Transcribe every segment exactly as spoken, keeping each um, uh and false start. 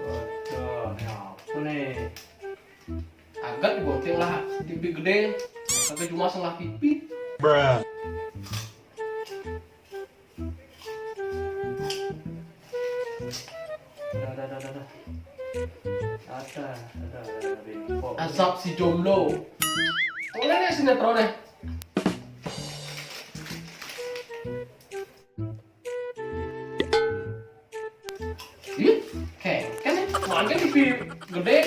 Waduh, ya ampun nih. Agak dibonceng lah, T V gedé. Tapi cuma salah T V. Bruh. Dah, dah, dah, dah, dah. Ada, ada, ada, ada, Bimbo. Azab si jomblo. Ini nih sinetronnya. Ih, kayak kan ya, makan T V gedé.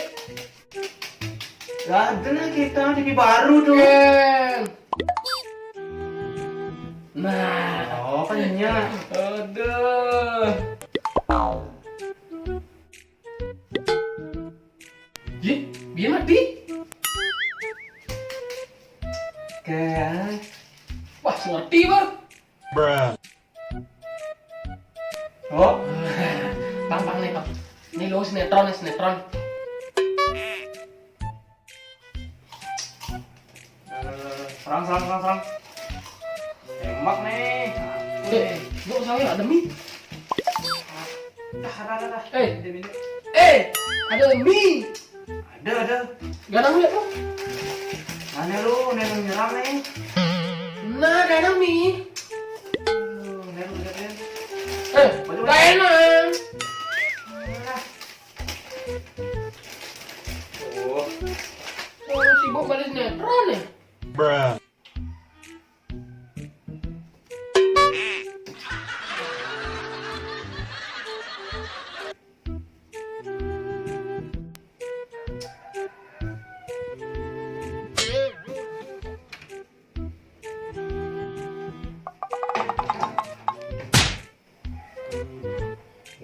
Lah, ada nih kita T V baru tuh. Ken. Nah. Oh, kan nya. Aduh. Ji, dia mati. Kayak. Wah, ngerti, Bang. Bruh. Oh, gampang nih, Pak. Ini lo sinetron nih, sinetron. Serang, serang, serang, serang. Tembak nih. Eh, gua usah ya, ada mie. Dah, dah, dah, dah. Eh. Ada mie. Eh, ada mie. Ada, ada. Gadang lihat tuh. Mana lu, nih lu nyerang nih. Nah, gadang mie. Aduh, nih lu lihat nih. Eh, baju gak mana? Enak. Oh. Oh, sibuk balik sinetron nih. Bruh.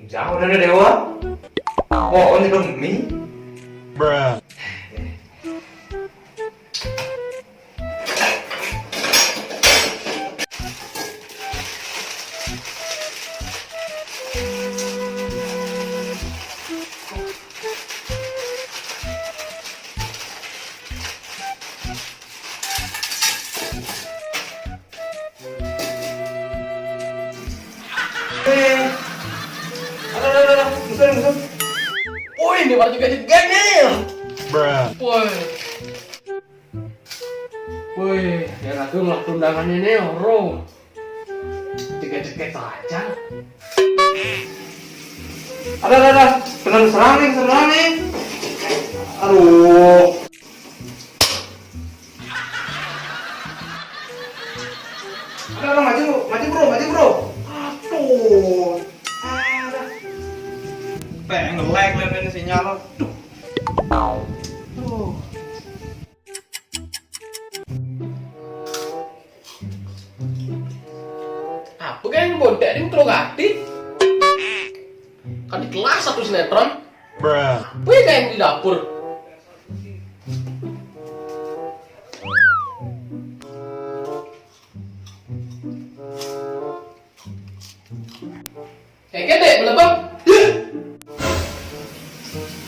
Jauh dari dewa. Oh, ini demi. Bruh. Eh. Aduh, aduh, aduh, aduh. Musuh, musuh. Woi, ini baru juga jegang nih. Bruh. Woi. Woi, ya ratu lah undangannya nih, bro. Ceket-ceket aja. Ada, ada, ada. Kena serang nih, serang nih. Aduh. Ada, ada, maju, maju, bro, maju, bro. Aduh. Ada. Teh, nge-lag lah ini sinyal. Duh. Duh. Apa kayak yang bontek di mikro gati? Kan di kelas satu sinetron. Bruh. Apa ya kayak yang di dapur? Kayak gede, belebek. Yeh.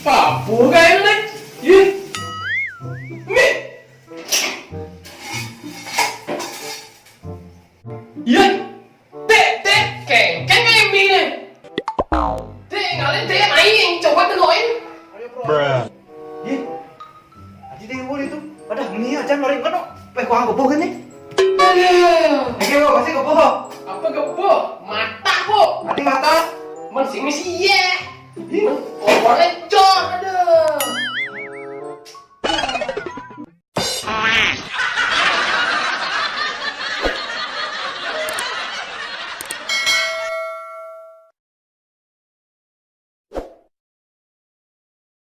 Papu kayak ini, Nek. Yeh. Nih. Yeh. Teh, teh, kengkeng kayak ini, Nek. Teh, ngalih teh, aing coba teloin. Bruh. Yeh. Aji deh, boleh tuh. Ada mie aja, mari kan, no. Peh, kuang kebo kan nih? Aduh. Oke, bo, pasti kebo. Apa kebo? Mata, bo. Mati mata. Men sini sih, iya. Ih. Men, kompornya